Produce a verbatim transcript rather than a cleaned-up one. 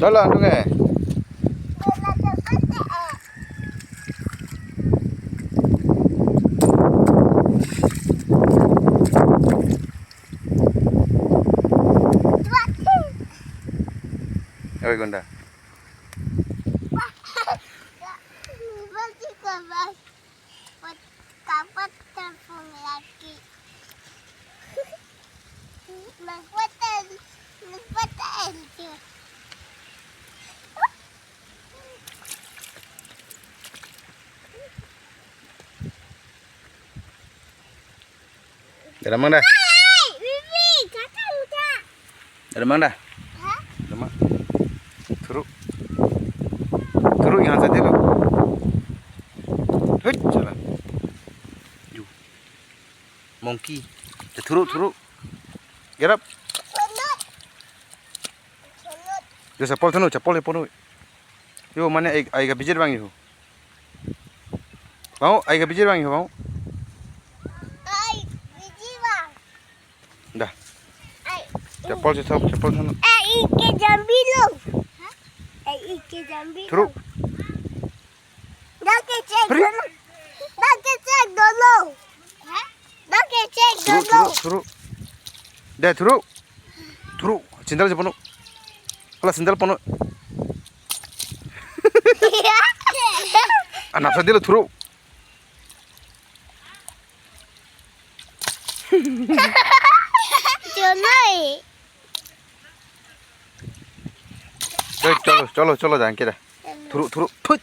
Dala, antung eh. Oi, Gonda. Kapat telepon lagi. Magpatay, magpatay siya. Dada mang da. Hai, Bibi, kakak udah. Dada mang da. Hah? Dada mang. Thuruk. Thuruk yang saja lo. Hei, salah. Ju. Monkey. Thuruk, thuruk. Get up. Sunut. Sunut. Yo, chapal thunu, chapal thunu. Yo, mane ai, ai ka bijir bang yo. Bang, ai ka bijir bang yo, bang. Ai, bijir bang. Dah. Ai. Chapal si thok, chapal thunu. Ai, ike jambi lo. Hah? Ai, ike jambi lo. Thuruk. Dak kechek dolo. Dak kechek dolo. Hah? Dak kechek dolo. Thuruk, thuruk, thuruk. Deh, thuruk. Thuruk. Sandal si ponu. Hala sandal ponu. Anak sandal thuruk. Chonoi. Cholo, cholo, cholo, jangkira. Thuruk, thuruk. Thut.